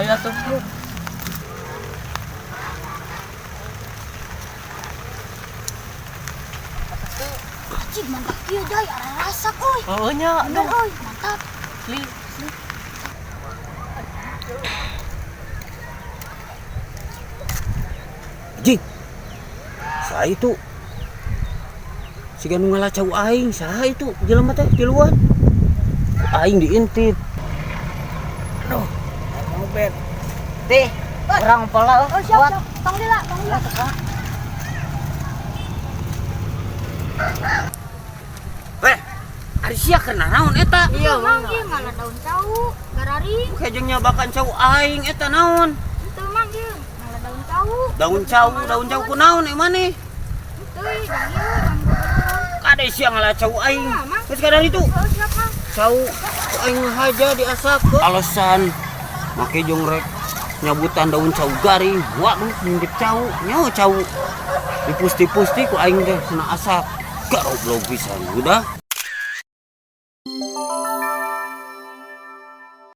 Ayo atuh. Anjing mantap ieu Jai, arasa euy. Heeh nya, Bener aduh. euy, mantap. Li. Anjing. Saha itu? Siga nu ngala cau aing, saha itu jelema teh tiluan. Aing diintip. Aduh, mau bet. Teh, urang pola. Oh, siap, siap. Tong lila, tong lila. Eh, ari sia keur naon eta? Iya, Mang, ieu ngala daun cau, gararing. Kejeng nyabakan cau aing eta naon? Henteu Mang ieu, ngala daun cau. Daun cau kunaon eh maneh? Henteu, ieu dang ieu, dang ieu. Kade sia ngala cau aing. Iya, Mang. Geus kadar itu. Oh, siap, Mang. Cau aing haja diasap. Alasan make jeung rek nyabutan daun cau garing. Waduh, ngintip cau, nyawa cau. Dipusti-pusti ku aing teh cenah asak. Garoblog pisan udah.